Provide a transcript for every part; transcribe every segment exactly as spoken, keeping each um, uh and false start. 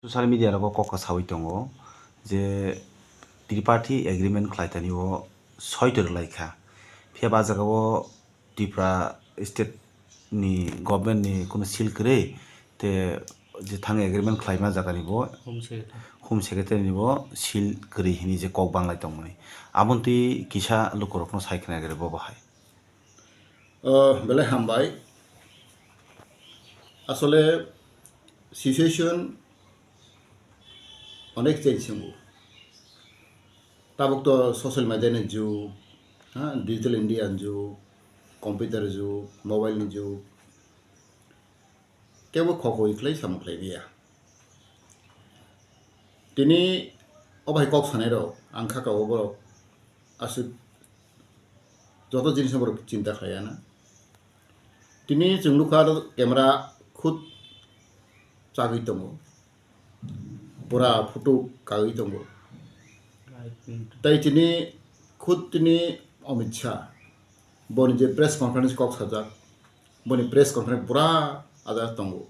Social media rogo kok sawi tongo je triparty agreement khlai tani o soi tor lai kha. Phiya ba jaga o Tripura state ni government ni kuno seal kwrwi te je thang agreement khlaima jaga ni bo Home Secretary. Home Secretary ni bo seal kwrwi hini je kok banglai tongmani. Aboni twi kisa lukurokno sai khna gere bo bahai. O, belai hambai. Asole situation onek change wngbo. Tabuk to social media ni jug, ha, digital India ni jug, computer jug, mobile ni jug. Kebo khokoi khlai samung khlai liya. Tini o bai kok sanai rok ang kha ka o borok aswk joto jinis no borok chinta khlai ya na. Tini chwng nukha aro camera khud chagwi tongo, pura photo kagwi tongo. Tei tini khud tini Amit Shah boni je press conference kok sajak, boni press conference pura ajak tongo.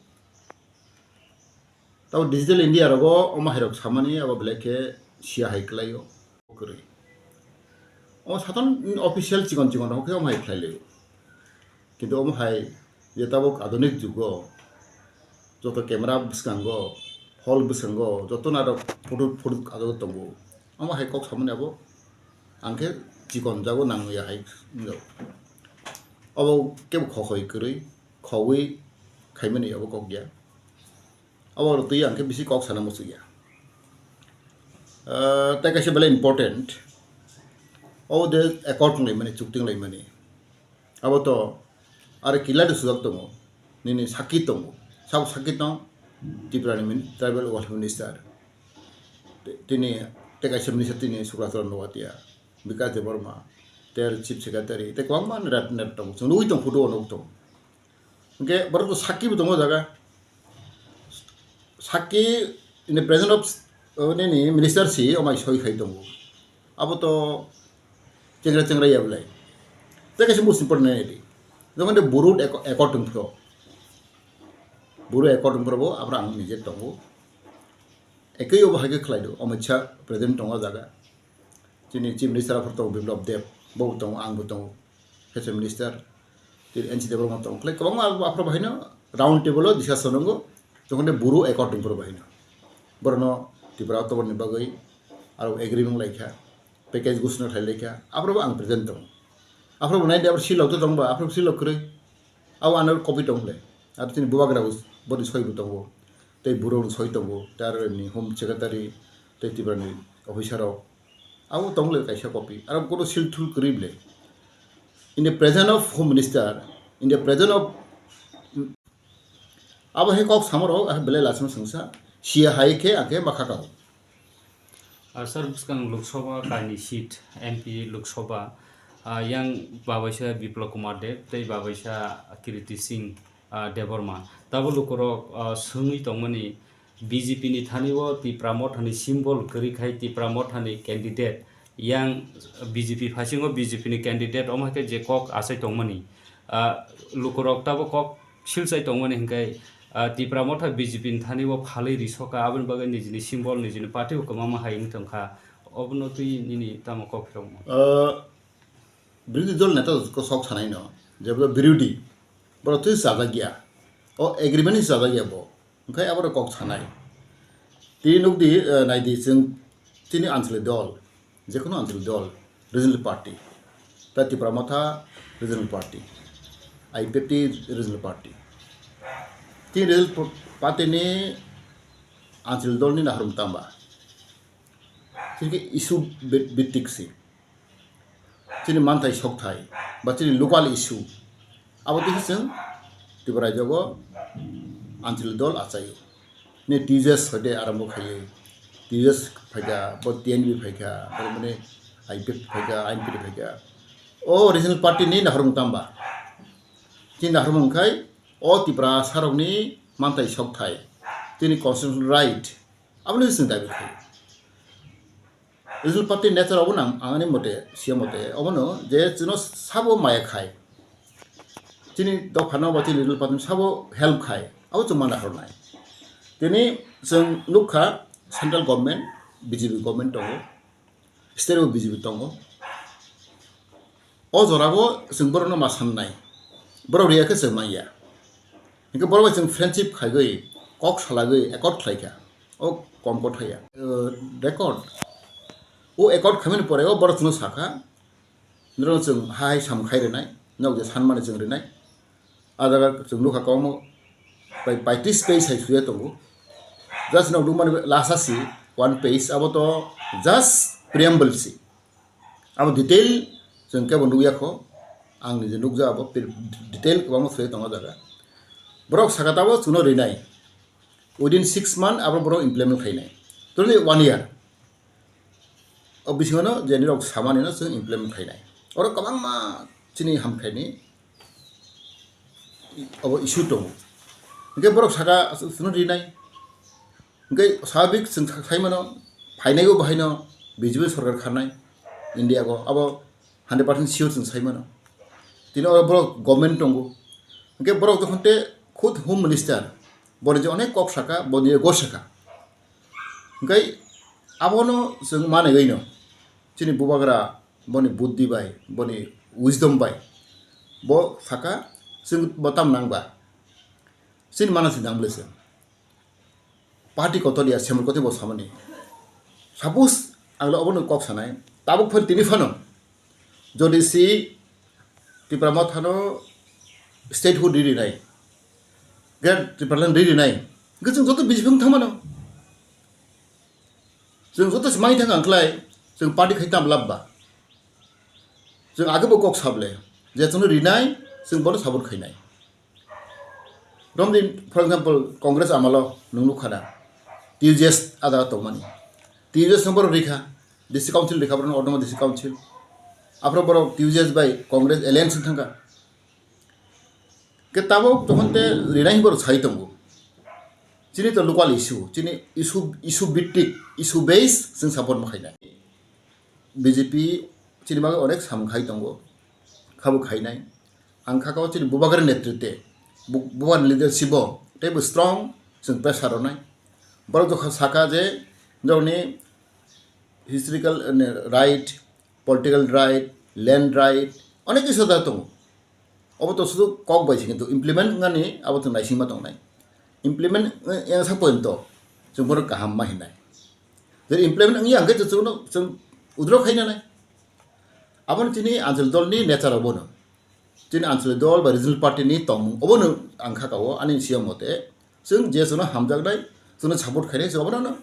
Tabo digital India rogo omo hai rok samani abo belai khe siya hai kwlai o kwrwi. O saton official chikon chikon rok khe omo hai khlai lai o. Kintu omo hai je tabuk adunik jugo joto camera bwskango, hall bwskango joto narok photo photo ajagwi tongo. Omo hai kok samani abo ang khe chikon jago nangya hai wngjago. Obo kebo khokoi kwrwi, khogwi khaimani abo kok ya. Abo rw twi ang khe bisi kok sana muchung ya. Ah, tei kaisa belai important, o de accord wng laimani, chukti wng laimani. Abo to are kila de sujak tongo, nini sakki tongo, sabo sakki tong Tripura ni min-, tribal welfare minister. Te-, tini tei kaisa minister tini Subrata Noatia, Bikash Debbarma, tei Chief Secretary, tei kwbangma nera-, nera tongo, chwng nugwi tong photo o nugwi tongo. Hwnkhe borok to sakki bo tongo o jaga. Sakki in the presence of, uh, nini minister si omai soi khai tongo. Abo to chengra chengra ya belai. Tei kaisa most important nai di. Jokon de buru eko-, ekot wngphro. Buru ekot wngphro bo abra ang nije tongo. Ekoi obo hai khe khlai do. Amit Shah present tongo o jaga. Chini Chief Minister aphuru tongo Biplab Deb, bo bo tongo, ang bo tongo, F S M Minister, chini N C Debbarma tongo, khlai kwbangma aphuru bahaino round table o discussion wngo, jokhon de buru accord wngphuru bahaino. Borokno Tripura October ni bagwi aro agreement lai kha, package ghoshona khlai lai kha, aphuru bo ang present tongo. Aphuru bo nai de aphuru silok to tongba, aphuru silok kwrwi. Abo ano copy tong le. Aro chini bubagra bo boni soi bo tongo. Tei burung soi tongo. Tei aro ni Home Secretary tei Tripura ni officer rok. Abo tong le kaisa copy. Aro kono sil thul kwrwi le. In the presence of Home Minister, in the presence of, abo he kok samaro, ah, belai lachima sengsa. Sia hai khe, akhe makha kao. Ah, sir, bwskang Lok Sabha kainwi seat, M P Lok Sabha, ah, yang babaisa Biplab Kumar Deb tei babaisa Kirti Singh, ah, Debbarma. Tabuk lukurok, ah, swngwi tongmani B J P ni thani o Tipra Motha ni symbol kwrwi khai Tipra Motha ni candidate, yang B J P phasingo B J P ni candidate omo hai khe je kok achai tongmani. Ah, lukurok tabuk kok silsai tongmani hwnkhe, ah, Tipra Motha B J P ni thani o phalwi risoka, aboni bagwi nijini symbol, nijini party o kwbangma hai wng tongkha. Obono twi nini tamo kok phirokmo? Ah, birodhi dol neta ko sok sanai no, je bo birodhi, borok twi chajak ya. O agreement ni chajak ya bo. Hwnkhe aborok kok sanai. Tini nukdi, eh, naidi chwng chini anchalik dol, jekheno anchalik dol, regional party, ta Tipra Motha regional party, I P F T regional party. Chini regional party ni anchalik dol ni nahrum tamba. Chini issue bi-, bittik si. Chini manthai sokthai, ba chini local issue, abo twi chwng Tripura rajyo o anchalik dol achaio. Ni T J S hoite arambo khaiwi, T J S phaikha, bo T N V phaikha, borok mani I P F T phaikha, I N P T phaikha. O regional party ni nahormung tamba? Chini nahormung khai o Tiprasa rokni manthai sokthai, chini constitutional right, aboni chwng dabi khai. Regional party nature obo nang, ang ani mote, siya mote, obono je chwngno sabo maya khai, chini dophano ba chini regional party sabo help khai, abo chwng mana hornai. Tini Chwng nukha central government, B J P government tongo, state o B J P tongo. O jorao chwng borokno ma sannai, borok riya khe chwng manya. Hinkhe borok bai chwng friendship khaigwi, kok salagwi accord khlaikha, o kom kothaya. Uh, record, o accord khaimani pore o borok chwngno sakha, norok chwng hai sam khai rwnai, nok je sanmani chwng rwnai. A jaga chwng nukha kwbangma pai-, paitris page hai suya tongo. Just nok nukmani lasa si one page, abo to just preamble si. Abo detail chwng kebo nukya kho, ang nije nukja abo pre-, detail kwbangma suya tongo o jaga. Borok saka tabo chwngno rinai. Within six month abo borok implement khainai. Totally one year. O bisingono je nirok samanino chwng implement khainai. Oro kwbangma chini hamkhaini obo issue tongo. Hinkhe borok saka chwngno rinai. Hinkhe swabik chwng sa-, saimano phainaibo bahaino B J P sorkar khanai India go. Abo hundred percent sure chwng saimano. Tini oro borok government tongo. Hinkhe borok jokhon te khud Home Minister, boni je onek kok saka, boni je gor saka. Hinkhe abono chwng manegwino chini bubagra boni buddhi bai, boni wisdom bai bo saka, chwng bo tam nangba. Chini mana si nang bwlai se. Party kotor ya, semel kotor bo samani. Suppose ang le obono kok sanai, tabuk phan tini phano jodi si Tipra Mothano statehood ri rinai, Great Tipraland ri rinai, hinkhe chwng joto B J P wng thangmano. Chwng joto se mai thang ang khlai, chwng party khai tam labba. Chwng age bo kok sable, je chwngno rinai, chwng bono support khainai. Romdi, for example, Congress amalo nwng nukha na, T U J S ada tongmani. T U J S no borok rikha, District Council rikha, borok Autonomous District Council. Aphro borok T U J S bai Congress alliance wng thangkha. Ke tabuk tokon te rinai borok sai tongo. Chini to local issue, chini issue, issue bittik, issue base chwng support ma khainai. B J P chini bagwi onek samung khai tongo, khabo khainai. Ang kha kao chini bubagra netritwe, bu-, bubagra leadership o teibo strong chwng pressure rwnai. Borok jokha saka je norokni historical, eh, right, political right, land right, onek kisu da tongo. Obo to sudu kok bai se, kintu implement wngnani abo chwng naisingma tongnai. Implement wng-, wngsa porjonto chwng bono kaham ma hinai. Jodi implement wngya hwnkhe chwng, chwngno chwng withdraw khaina nai. Aboni chini Anchal dolni nature obono. Chini Anchal dol ba regional party ni tongmung obono ang kha kao ani siya mote. Chwng je chwngno hamjaknai, chwngno support khainai, chwng abono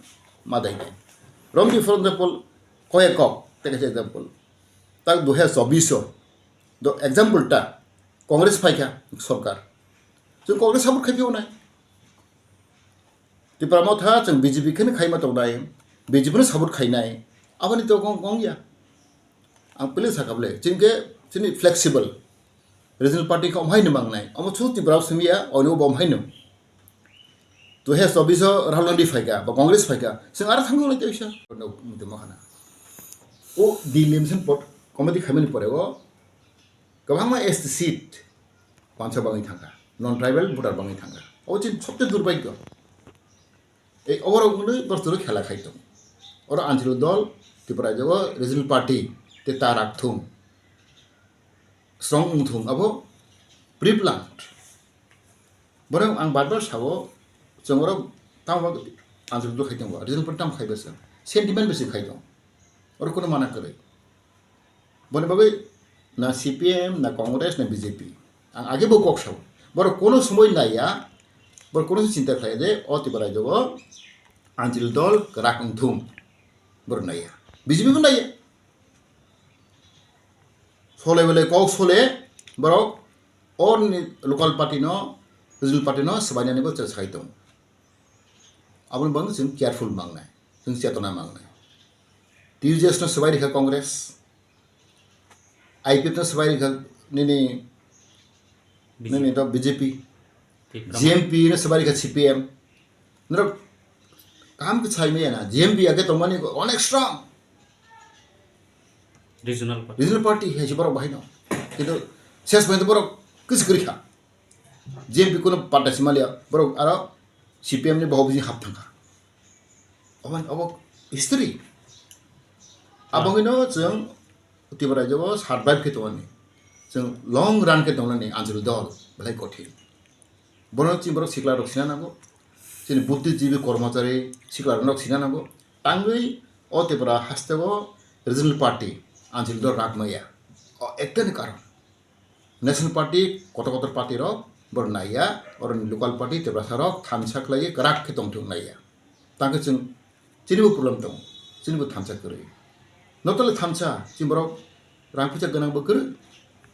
ma dainai. Romdi, for example, koyek kok, take example. Tak dui hazar chobbish o, do example ta, Congress phaikha sorkar. Chwng Congress support khai phiyonai. Tipra Motha chwng B J P kheno khaima tongnai, B J P no support khainai. Aboni to kong, kong ya. Ang pili sakha bole, chini khe chini flexible. Regional party khe omhaino mangnai. Omo chu Tripura o simi ya, oni bo omhaino. Dui hazar chobbish o Rahul Gandhi phaikha, ba Congress phaikha, chwng aro thangwi lai teisa. Muti ma khana. O Delhi mission pot committee khaimani pore o kwbangma S T seat pansa bangwi thangkha, non tribal voter bangwi thangkha. O chini sobse durbhagyo. Ei, oborok wngwi borok chwrwk khela khai tongo. Oro Anchal dol, Tripura rajyo regional party, tei ta rak thung, strong wng thung, abo pre-planned. Borok ang bar bar sao, chwng oro tamo Anchal dol khai tongo, regional party tamo khai bwswk, sentiment bwswk khai tongo. Oro kuno mana kwrwi. Boni bagwi na C P M, na Congress, na B J P. Ang age bo kok sao. Borok kono somoi naiya, borok kono se chinta khlaiya je o Tripura rajyo o Anchal dol kwrak wng thung. Borok naiya. B J P bo naiya. Sole bole kok sole borok o ni local party no, regional party no swbainani bo chesai tong. Aboni bagwi chwng careful mangnai, chwng chetona mangnai. T U J S no swbai rikha Congress, I P F no swbai rikha nini, B J P. Nini to B J P, Tipra. G M P no swbai rikha C P M. Norok kaham khe sai maya na, G M P age tongmani onek strong. Regional party. Regional party hai se borok bahai no. Kintu ses pointo borok kisi kwrwi kha. G M P kuno patta sima liya, borok aro C P M ni bohok bising hap thangkha. Obo, obo history. Ah. Abogwino chwng Tripura rajyo o survive khe tongmani. Chwng long run khe tongnani Anchal dol belai kothin. Bono chini borok sikla rok sina nango. Chini buddhijibi kormochari sikla rok sina nango. Tangwi o Tripura haste o regional party Anchal dol rak maya. O ekteni karon. National party, kotor kotor party rok bor naiya, oroni local party Tiprasa rok thansa khlaiwi kwrak khe tongthok naiya. Tangkhe chwng chinibo problem tongo, chinibo thansa kwrwi. Notole thansa, chini borok rang puisa gwnang bo kwrwi.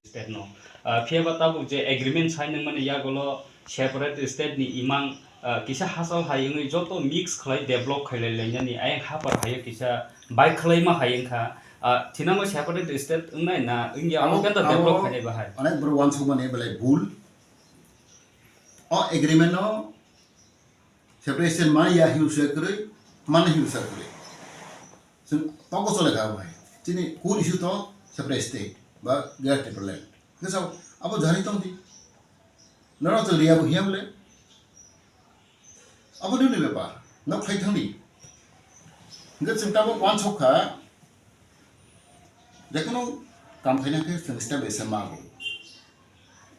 State no. Ah, phiya ba tabuk je agreement sign wngmani yagulo separate state ni imang, ah, kisa hachal hai wngwi joto mix khlai develop khailai lainani ayang hapar hayo kisa bai khwlaima hai wngkha. Ah, thinango separate state wngnai na wngya, amo kenta develop khainai bahai. Onek borok wansukmani belai bul. O agreement no separate state maya hiu se kwrwi, mani hiu se kwrwi. Chwng toko chole kha bai. Chini kur issue to separate state ba Greater Tipraland. Kisa abo jari tong di. Noro chwng riya bo hiam le. Abo nini bepar, nok khlai thangdi. Hingke chwng tabuk wansok kha, jekono kam khaina khe chwng step by step ma bo.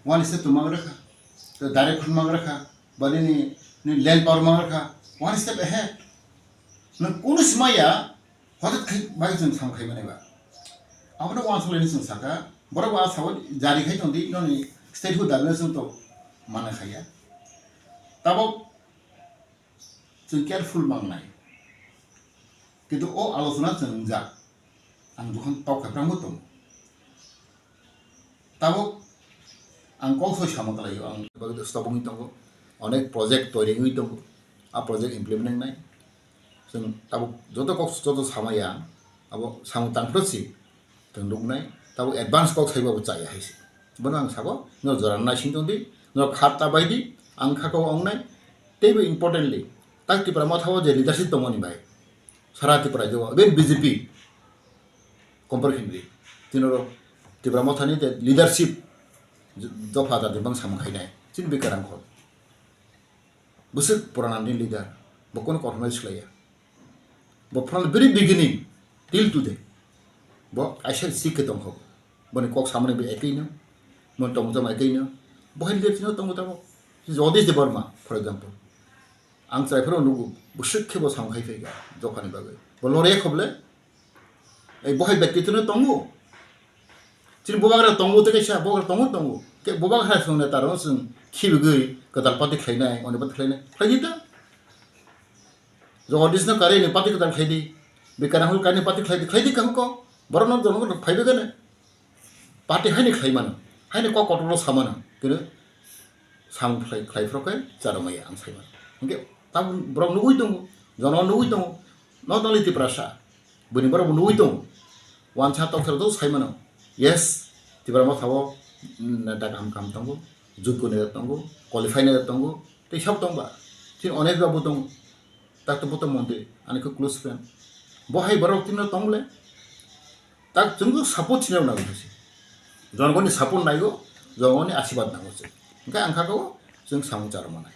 One step to mang rakha, to direct fund mang rakha, ba nini, nini land power mang rakha, one step ahead. Nwng kunu simaya, hotet khai bai chwng sam khai mani ba. Abono wansok laini chwng saka, borok bo a sao jari khai tongdi, noni state hood dabi chwng to mana khaya. Tabuk chwng careful mangnai. Kintu o alochona chwng wngjak. Ang jokhon tok khe prangbo tongo. Tabuk ang kok soi samo kwlaio, ang bagwi stop wngwi tongo. Onek project toiri wngwi tongo. A project implement wngnai. Chwng tabuk joto kok joto samaya, abo samung tangphuru si. Tong nuknai, tabuk advance kok saiba bo chaya hai se. Bono ang sabo, no jora naising tong di, no khat ta bai di, ang kha kok ong nai. Teibo importantly, tak Tipra Motha o je leadership tongmani bai, sara Tipra jo, even B J P compare khin di. Tino ro Tipra Motha ni je leadership, dopha da bang samung khainai, chini bekarang kho. Bwswk purana ni leader, bo kono kothomnai swlaiya. Bo from the very beginning till today, bo kaisa sik khe tongkho. Boni kok samani bo ekwi no, mon tongmung tamo ekwi no. Bo hai leader chino tongo tamo. Jagadish Debbarma, for example. Ang chwrai phano nugo, bwswk khe bo samung khai phaikha, jokhani bagwi. Bo lore khoble, Ei, bo hai bektitwno tongo. Chini bubagra tongo, tei kaisa bubagra tongo, tongo. Khe bubagra hai songni tarano chwng khibigwi kwtal party khlainai, oni party khlainai. Khlai di ta. Jagadish no karwi ni party kwtal khlai di. Bikar Rahul karwi ni party khlai di. Khlai di kaham kok. Borok no jono phaibai gane. Party haini khlai mano. Haini kok kotorno sa mano. Kino samung khlai, khlai phro khe charo maya ang sai mano. Hingke tabuk borok nugui tongo. Jono nugui tongo. Not only Tiprasa. Bini borok bo nugui tongo. Wansa tokthar do sai mano. Yes, Tipra Motha o, mm, neta kaham kaham tongo, joggo neta tongo, qualify neta tongo, tei sab tongba. Chini onek rok bo tongo. Doctor Gautam Mantri, ani khe close friend. Bo hai borok tino tong le. Tak chwng support chini rok nango se. Jonogoni support naigo, jonogoni asibad nango se. Hingke ang kha kho chwng samung charo manai.